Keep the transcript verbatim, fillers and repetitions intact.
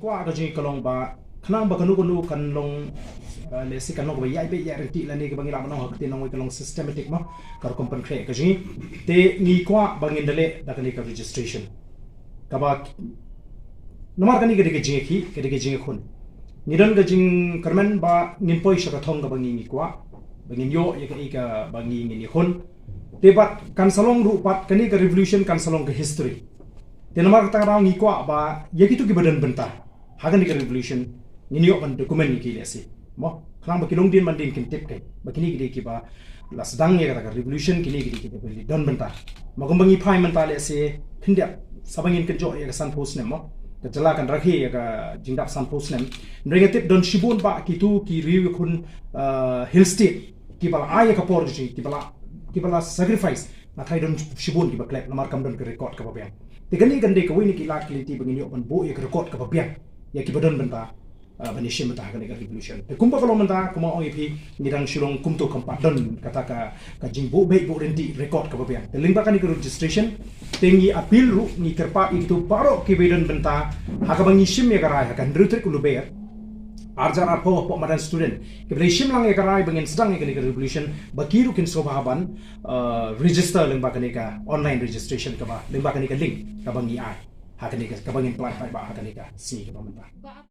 Kwah ka jingkylong ba khnang ba kano kano kan long, eh, lehse kan long kaba ïai beh ïai rynti lane kaba ngi lah ban ong ha ka ktien nongwei kan long systematic mo, ka rukom pynkhreh ka jong ngi. Te ngi kwah ba ngin da leh da kane ka registration. Kaba namar kane ka dei ka jingïakhih, ka dei ka jingïakhun. Ngi don ka jingkyrmen ba ngin poi sha ka thong kaba ngi ngi kwah, ba ngin ïoh ïa kaei kaba ngi ngin ïakhun. Te bad kan sa long ruh bad kane ka revolution kan sa long ka history. Te namar kata ka daw ngi kwah ba ïa kito kiba don bynta ha kane ka revolution ngin ïoh ban document ïa ki lehse mo, khnang ba ki longdien mandien kin tip kein ba kine ki dei kiba la sdang ïa kata ka revolution, kine ki dei kiba la don bynta. Ma kumba ngi phai mynta lehse khyndiat sa ba ngin kynjoh ïa ka sanphew snem mo, ka jylla kan rakhe ïa ka jingdap sanphew snem. Hynrei nga tip don shibun ba kito ki riew ïakhun, eh, hill state kiba la ai ïa ka por jong ki, kiba la, kiba la sacrifice. Nga tharai don shibun kiba klet namar kam don ka record kaba biang. Te kane kan dei kawei na ki lad ki lynti ba ngin ïoh ban buh ïa ka record kaba biang ïa kiba don bynta, ah, ban ïashim bynta ha kane ka revolution. Te kumba ka long mynta, kumba ong ïa phi, ngi dang shu long kumto kam pat don kata ka, ka jingbuh beit buh rynti record kaba biang. Te lyngba kane ka registration te ngi appeal ruh, ngi kyrpad ïa kito baroh kiba don bynta ha kaba ngi shim ïa ka rai ha ka hynriew tarik u Lber ar hajar arphew hapoh madan student, kiba la shim lang ïa ka rai ba ngin sdang ïa kane ka revolution, ba ki ruh kin sngewbha ban, uh, register lyngba kane ka online registration kaba, lyngba kane ka link kaba ngi ai ha kane ka, kaba ngin pyllait paidbah ha kane ka sngi kaba mynta.